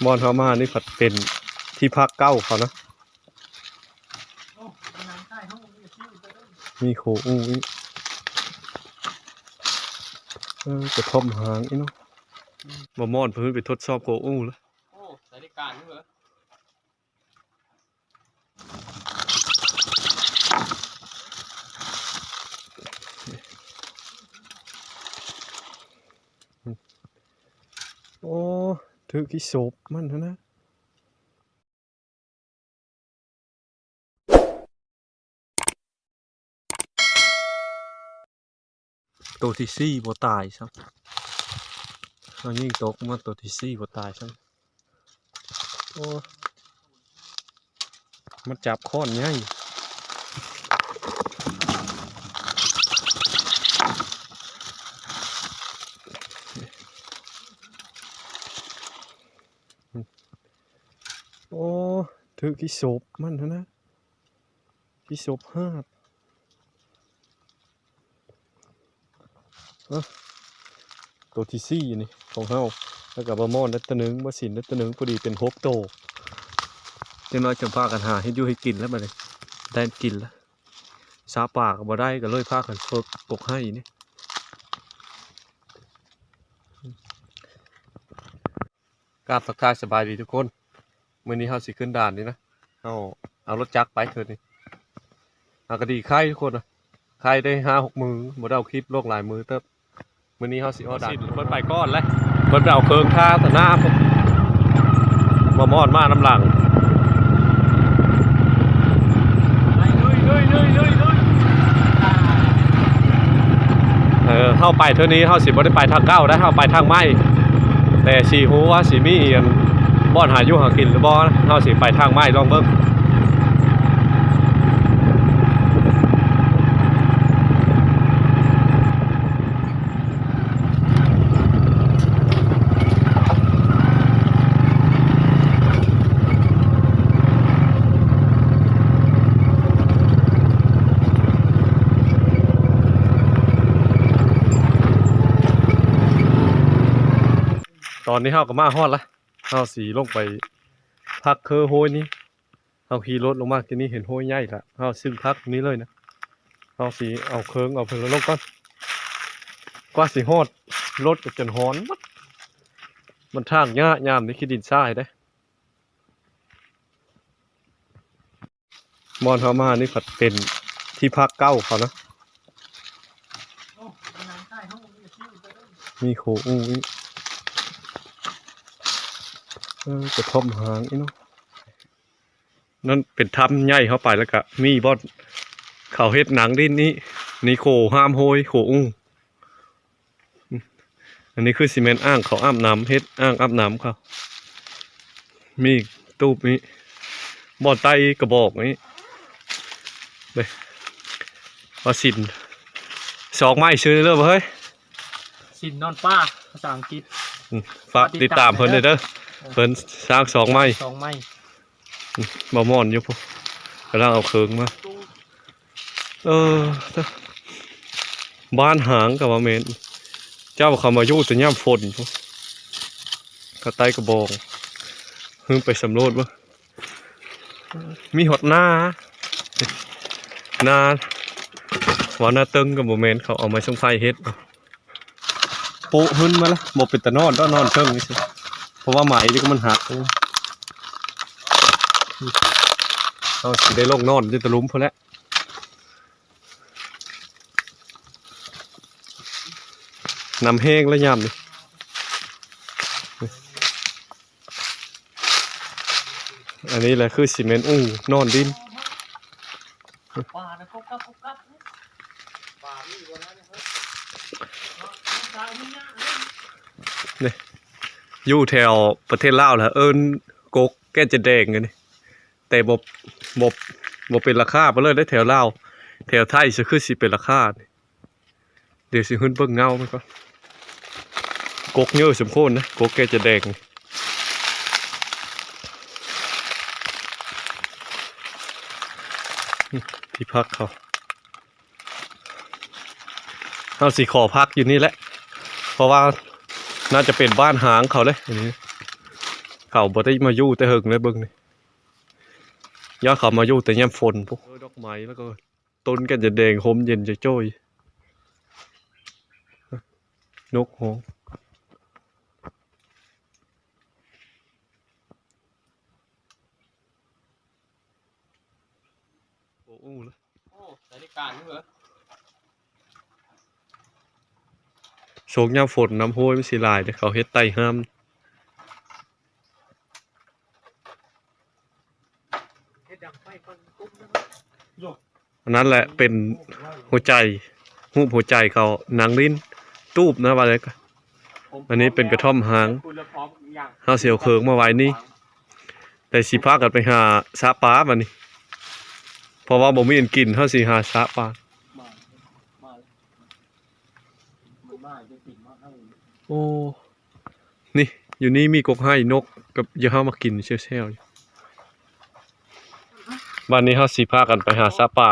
ບ່ອນເຮົາມານີ້ພັດເປັນທີ່ພັກເກົ່າເຂົານະ. ມີໂຄອູອີກ. ເອີ ກະທ່ອມຮ້າງອີກເນາະ. ບໍ່ມ່ອນເພິ່ນໄປທົດສອບໂຄອູລະ. ໂອ້ ໃສ່ໄດ້ການຢູ່ເອີ. ໂອ້ ຖືກຂີ້ສົບມັນຫັ້ນນະ. ໂຕທີສີ່ບໍ່ຕາຍຊ້ຳ. ເຮົາຍິງຕົກມາໂຕທີສີ່ບໍ່ຕາຍຊ້ຳ. ໂອ້ ມັນຈັບຄ້ອນໃຫຍ່. ໂອ້ ຖືກຂີ້ສົບມັນຫັ້ນນະ. ພິສົບຫາບ. ເອີ ໂຕທີສີ່ນີ້ຂອງເຮົາ ແລ້ວກະປາໝອນໄດ້ໂຕໜຶ່ງ, ປາຊິນໄດ້ໂຕໜຶ່ງ, ພໍດີເປັນຫົກໂຕ. ຈັກໜ້ອຍຈະພາກັນຫາເຮັດຢູ່ເຮັດກິນແລ້ວບັດນີ້ ໄດ້ກິນແລ້ວ. ຊາປາກະບໍ່ໄດ້ ກະເລີຍພາກັນກົກໄຮ່ນີ້. ກາບທັກທາຍສະບາຍດີທຸກຄົນ. ມື້ນີ້ເຮົາຊິຂຶ້ນດ່ານນີ້ນະ, ເຮົາເອົາລົດຈັກໄປເທື່ອນີ້. ຫາກະດີໄຄທຸກຄົນນະ, ໄຄໄດ້ຫ້າຫົກມື້ ບໍ່ໄດ້ເອົາຄລິບລົງຫຼາຍມື້ເຕີບ. ມື້ນີ້ເຮົາຊິຮອດດ່ານ. ເພິ່ນໄປກ່ອນແຫຼະ, ເພິ່ນໄປເອົາເຄື່ອງທາຕະໜ້າ. ມາມອດມານຳຫຼັງ. ເອີ ເຮົາໄປເທື່ອນີ້ເຮົາຊິບໍ່ໄດ້ໄປທາງເກົ່າໄດ໋, ເຮົາໄປທາງໃໝ່. ແຕ່ຊິຮູ້ວ່າຊິມີອັນບ່ອນຫາຢູ່ຫາກິນຫຼືບໍ່, ເຮົາຊິໄປທາງໃໝ່ລອງເບິ່ງ. ຕອນນີ້ເຮົາກະມາຮອດລະ, ເຮົາຊິລົງໄປພັກເຄີໂຮຍນີ້. ເຮົາຂີ່ລົດລົງມາກີ້ນີ້ເຫັນໂຮຍໃຫຍ່ລະ, ເຮົາຊຶ້ງພັກນີ້ເລີຍນະ. ເຮົາຊິເອົາເຄື່ອງເອົາເພິ່ນລົງກ່ອນ, ກວ່າຊິຮອດລົດກະຈົນຮ້ອນໝົດ. ມັນທາງຍາກຍາມນີ້ ຂີ້ດິນຊາຍເດ້. ບ່ອນເຮົາມານີ້ພັດເປັນທີ່ພັກເກົ່າເຂົານະ. ມີໂຄອູອີກ. ເອີ ກະທ່ອມຮ້າງອີກເນາະ. ນັ້ນເປັນຖ້ຳໃຫຍ່ເຂົ້າໄປ ແລ້ວກະມີບ່ອນເຂົາເຮັດໜັງດິນນີ້, ນີ້ໂຄຫ້າມໂຮຍ ໂຄອູ. ອັນນີ້ຄືຊິແມ່ນອ່າງເຂົາອາບນ້ຳ, ເຮັດອ່າງອາບນ້ຳເຂົາ. ມີຕູບນີ້, ບ່ອນໃຕ້ກະບອກນີ້. ເດ້ ວ່າສິນ ສອງໄມ້ຊື່ເລີຍບໍ່ເຮີ້ຍ? ສິນນອນປ່າ ພາສາອັງກິດ. ອືມ ຝາກຕິດຕາມເພິ່ນເດີ. ເອີ ເພິ່ນສ້າງສອງໄມ້ ສອງໄມ້. ອືມ ບໍ່ມ່ອນຢູ່ພຸ້ນ ກຳລັງເອົາເຄື່ອງມາ. ເອີ ບ້ານຫາງກະວ່າແມ່ນ, ເຈົ້າເຂົາມາຢູ່ແຕ່ຍາມຝົນພຸ້ນ. ກະໃຕ້ກະບອງ ຫຶ ໄປສຳຫຼວດເບິ່ງ. ມີຮອດນາ ນາ ວ່ານາເຕີງກະບໍ່ແມ່ນ, ເຂົາເອົາໄມ້ສົງໄຟເຮັດ. ໂປະຫຶນມາລະ ບໍ່ເປັນຕານອນດອກ ນອນເທິງນີ້ຊິ ເພາະວ່າໄມ້ນີ້ກະມັນຫັກ. ເຮົາຊິໄດ້ລົງນອນຢູ່ຕະລຸ່ມພຸ້ນແຫຼະ. ນ້ຳແຫ້ງລະຍາມນີ້. ອັນນີ້ແຫຼະຄືຊິແມ່ນອູ່ນອນດິນ. ນີ້ ຢູ່ແຖວປະເທດລາວລະເອີ້ນກົກແກ້ນຈະແດງອັນນີ້, ແຕ່ບໍ່ ບໍ່ ບໍ່ເປັນລາຄາໄປເລີຍເດ້ແຖວລາວ, ແຖວໄທຊິຄືຊິເປັນລາຄາ. ດຽວຊິຫຶນເບິ່ງເງົາມັນກ່ອນ. ກົກເຍີສົມໂຄນນະ ກົກແກ້ນຈະແດງ. ທີ່ພັກເຂົາ ເຮົາຊິຂໍພັກຢູ່ນີ້ແຫຼະ ເພາະວ່າໜ້າຈະເປັນບ້ານຮ້າງເຂົາເດ້. ອັນນີ້ ເຂົາບໍ່ໄດ້ມາຢູ່ແຕ່ເຫິງເລີຍ ເບິ່ງນີ້ ຢ້ານເຂົາມາຢູ່ແຕ່ຍາມຝົນພຸ້ນ. ເອີ ດອກໄມ້ ແລ້ວກໍຕົ້ນກັນຈະແດງ ຮົ່ມເຢັນຈະໂຈ້ຍ ນົກຮ້ອງ. ໂອ້ ອູ້ລະ ໂອ້ ໃສ່ໄດ້ການຢູ່ເອີ. ຊ່ວງຍາມຝົນນ້ຳຫ້ວຍມັນຊິຫຼາຍເດ້ ເຂົາເຮັດໄຕ່ຫ້າມ. ເຮັດດັງໄຟກ່ອນ ອັນນັ້ນແຫຼະເປັນຫົວໃຈ ຮູບຫົວໃຈເຂົານັ່ງຫຼິ້ນຕູບນະ ວ່າແລ້ວກະ. ອັນນີ້ເປັນກະທ່ອມຮ້າງ ເຮົາຊິເອົາເຄື່ອງມາໄວ້ນີ້ ແຕ່ຊິພາກັນໄປຫາສະປາບາດນີ້ ເພາະວ່າບໍ່ມີອັນກິນ ເຮົາຊິຫາສະປາ. ໂອ້ ນີ້ ຢູ່ນີ້ມີກົກໄຮ່ ນົກກັບ ຢ່າເຮົາມາກິນແຊວໆຢູ່. ບາດນີ້ເຮົາຊິພາກັນໄປຫາສະປາ.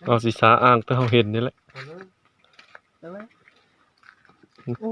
ເຮົາຊິສາອ້າງແຕ່ເຮົາເຫັນນີ້ແຫຼະ. ໂອ້ ໂອ້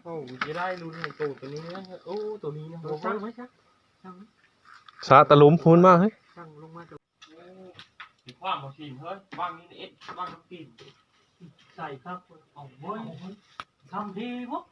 ເຮົາຊິໄດ້ລຸ້ນໃຫ້ໂຕໂຕນີ້ນະ. ໂອ້ ໂຕນີ້ນະ ເອົາ ເອົາ ເອົາ ສາຕະຫຼຸມພຸ້ນມາເຮີ້ຍ. ມີຄວາມບໍ່ຊິນເຮີ້ຍ ວາງນີ້ເອັດ ວາງກິນ ໃສ່ຄັກ. ເອົາເວີ້ຍ ທຳດີບໍ່?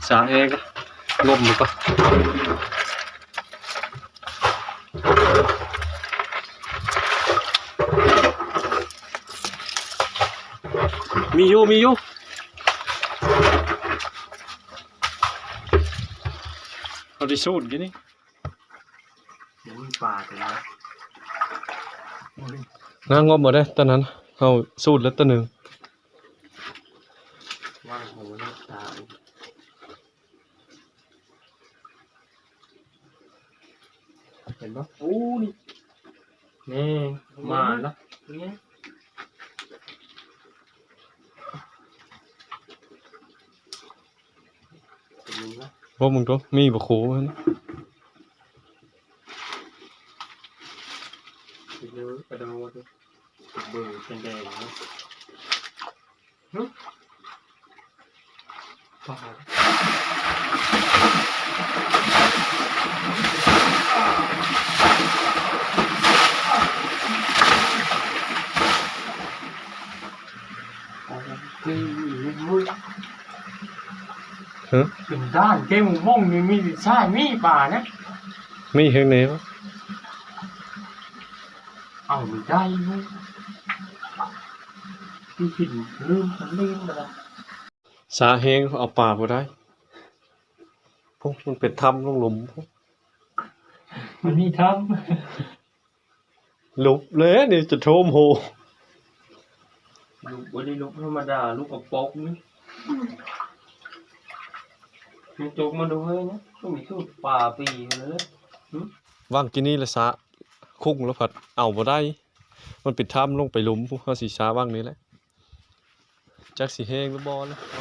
ສາແຮງ ລົມມັນກໍ ມີຢູ່ ມີຢູ່ ເຮົາໄດ້ສູດຢູ່ນີ້. ບໍ່ມີປາຕົວນັ້ນ ນາງອບບໍ່ໄດ້ຕອນນັ້ນ ເຮົາສູດແລ້ວຕົວໜຶ່ງ. ວ່າງຫົວເນາະ ຕາ ເຫັນບໍ່? ໂອ້ ນີ້ ແນ່ ມາລະ ນີ້ ເບິ່ງດູ ມີບໍ່ໂຄມັນ ເບິ່ງແດງໆ ປາ ຮະ ເປັນດ້ານເກມມ່ອງນີ້ ມີຊາຍມີປານະ ມີເຮັດແນວ ເອົາໄດ້ຢູ່ ທີ່ກິນລືມ ລືມແລ້ວລະ. ສາແຮງເອົາປາບໍ່ໄດ້ ໂອ້ ມັນເປັນຖ້ຳລົງຫຼຸມ ມັນມີຖ້ຳ ຫຼຸບເລີຍນີ້ ຈະໂທມໂຮ ຫຼຸບບໍ່ໄດ້ຫຼຸບທຳມະດາ ຫຼຸບກະປອກນີ້ ມັນຈົກມາໂດຍນະ ຕ້ອງມີສູດປາປີເລີຍ. ຫຶ ຫວ່າງກີ້ນີ້ລະສາ ຄຸ້ງລະພັດເອົາບໍ່ໄດ້ ມັນເປັນຖ້ຳລົງໄປຫຼຸມພຸ້ນ ເຮົາຊິສາຫວ່າງນີ້ແຫຼະ. ຈັກຊິແຮງຫຼືບໍ່ລະ. ໂອ້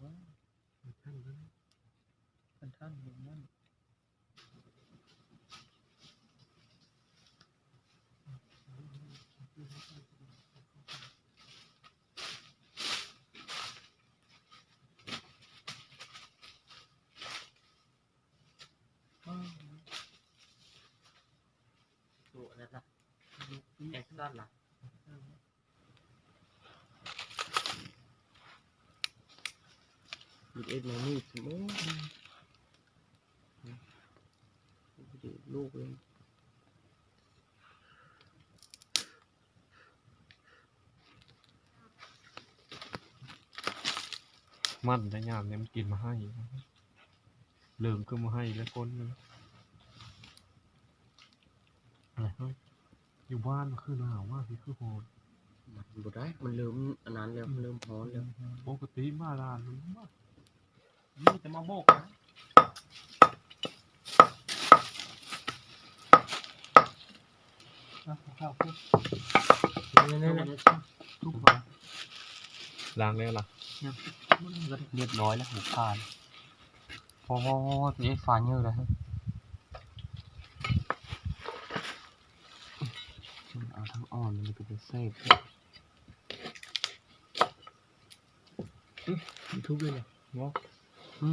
ມັນທັນແລ້ວນະ ມັນທັນລົງນັ້ນ. ໂຕນັ້ນລະ ແອັກຊັນລະ. ເຮັດໃນມືດ ໂອ້ຍ ລູກເອີຍ. ມັນໄດ້ຍາມນີ້ມັນກິນມາໄຫ້ ເລີ່ມຄືມາໄຫ້ແລ້ວຄົນໜຶ່ງ. ຢູ່ບ້ານມັນຄືໜາວມາກ ພີ້ຄືຮ້ອນ. ມັນບໍ່ໄດ້ ມັນເລີ່ມອັນນັ້ນແລ້ວ ເລີ່ມຮ້ອນແລ້ວ. ປົກກະຕິມາລາວມັນມາ ມີແຕ່ມາໂບກນະ. ອ່ະ ເອົາເຂົ້າຂຶ້ນ ນີ້ໆໆ ທຸກ ລ້າງແລ້ວລະ? ຍັງ ຮຽບຮ້ອຍແລ້ວ ຫົກຂານ. ໂອ້ໂຫ ເອ໊ະ ຝາເຍີ້ລະ. ເອົາທັງອ່ອນ ມັນເປັນຕາແຊບ. ອື ມັນທຸບເລີຍນະ ເນາະ. ອື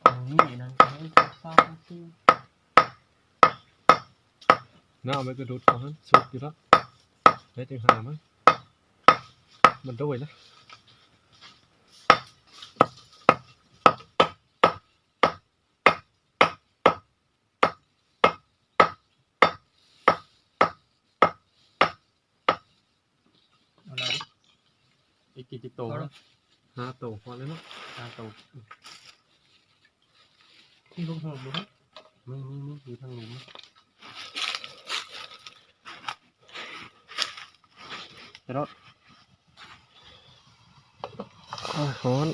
ອັນນີ້ ອັນນັ້ນກໍໃຫ້ເອົາເຂົ້າຊື່. ນ້ຳໄປກະດຸດເຂົາຫັ້ນ ສົດຢູ່ລະ ແລ້ວຈຶ່ງຫາມາ ມັນໂດຍລະ. ເອົາລະ ອີກກີ່ໂຕ? ຫ້າໂຕພໍແລ້ວເນາະ ຫ້າໂຕ. ມີລູກຫອມບໍ່? ມີ ມີ ມີ ຢູ່ທາງລຸ່ມ. ໄປໂລດ. ໂອ້ຍ ຮ້ອນ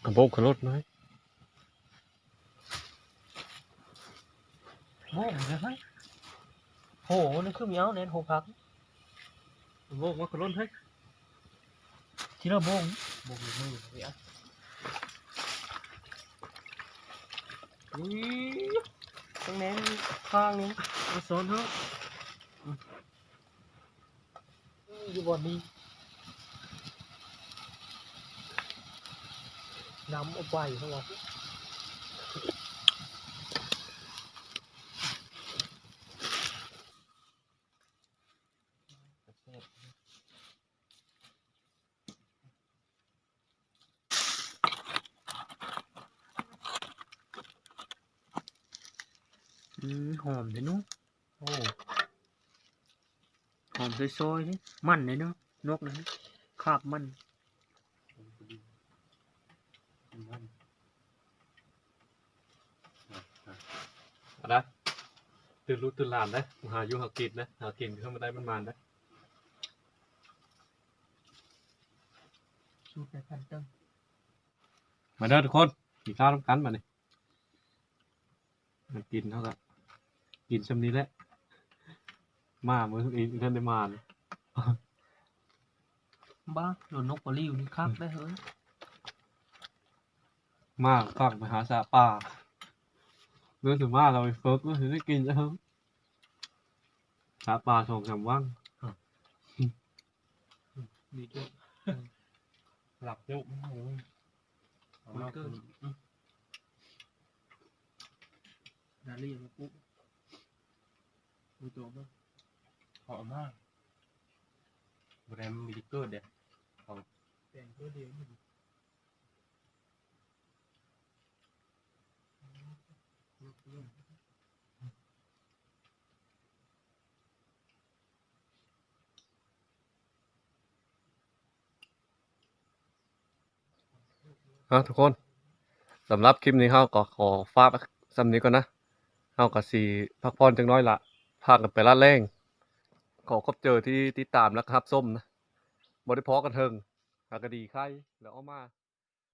ກະໂບກຂຶ້ນໂລດນ້ອຍ. ໂບກເລີຍເຮີ້ຍ. ໂຫ ນີ້ຄືມີເອົາແໜ້ນໂຫຄັກ. ໂບກມາກະລົ້ນເຮີ້ຍ. ທີລະໂບກ ໂບກມື ເອົາ. ອຸ້ຍ ຕ້ອງແໜ້ນຂ້າງໜຶ່ງ ມາຊ້ອນເຮົາ. ຢູ່ບ່ອນນີ້ ນ້ຳອອກໄປເຮົາວ່າ. ອືມ ຫອມເດເນາະ. ໂອ້ ຫອມຊອຍໆເດ ມັນເດເນາະ ນົກນະ ຄາບມັນ. ເອົາລະ ຕື່ນລູກຕື່ນຫຼານເດີ ຫາຢູ່ຫາກິນເດີ ຫາກິນຄືມັນໄດ້ມັນມານເດີ. ສູດແປດພັນເຕີ. ມາເດີທຸກຄົນ ກິນເຂົ້ານຳກັນບາດນີ້. ມັນກິນເຮົາກະກິນຊ່ຳນີ້ແຫຼະ ມາມື້ອື່ນອີກ ບໍ່ທັນໄດ້ມາເລີຍ. ບ້າ ໂດນນົກປະລິວນີ້ຄັກໄດ໋ເຮີ້ຍ. ມາກະໄປຫາສາປາ ເລີຍຊິມາລະໄປຝຶກ ເລີຍຊິໄດ້ກິນເອົາ ສາປາສອງສາມວັງ. ດີເດີ ຫຼັບຢູ່ ເອົາມາ ດາລີມາປຸກ ມີໂຕບໍ່? ເຂົາເອົາມາ ບໍ່ໄດ້ ມັນມີເກີດເດ້ ເຂົາແຕ່ງຕົວດຽວ. ເອົາ ທຸກຄົນ ສຳລັບຄລິບນີ້ເຮົາກໍຂໍຝາກຊ່ຳນີ້ກ່ອນນະ. ເຮົາກໍຊິພັກຜ່ອນຈັກໜ້ອຍລະ ພາກັນໄປລາດແລ້ງ. ຂໍຂອບໃຈທີ່ຕິດຕາມ ແລະ ຮັບຊົມນະ. ບໍ່ໄດ້ພໍ້ກັນເຖິງ ຫາກະດີໄຄ ແລ້ວອອກມາ.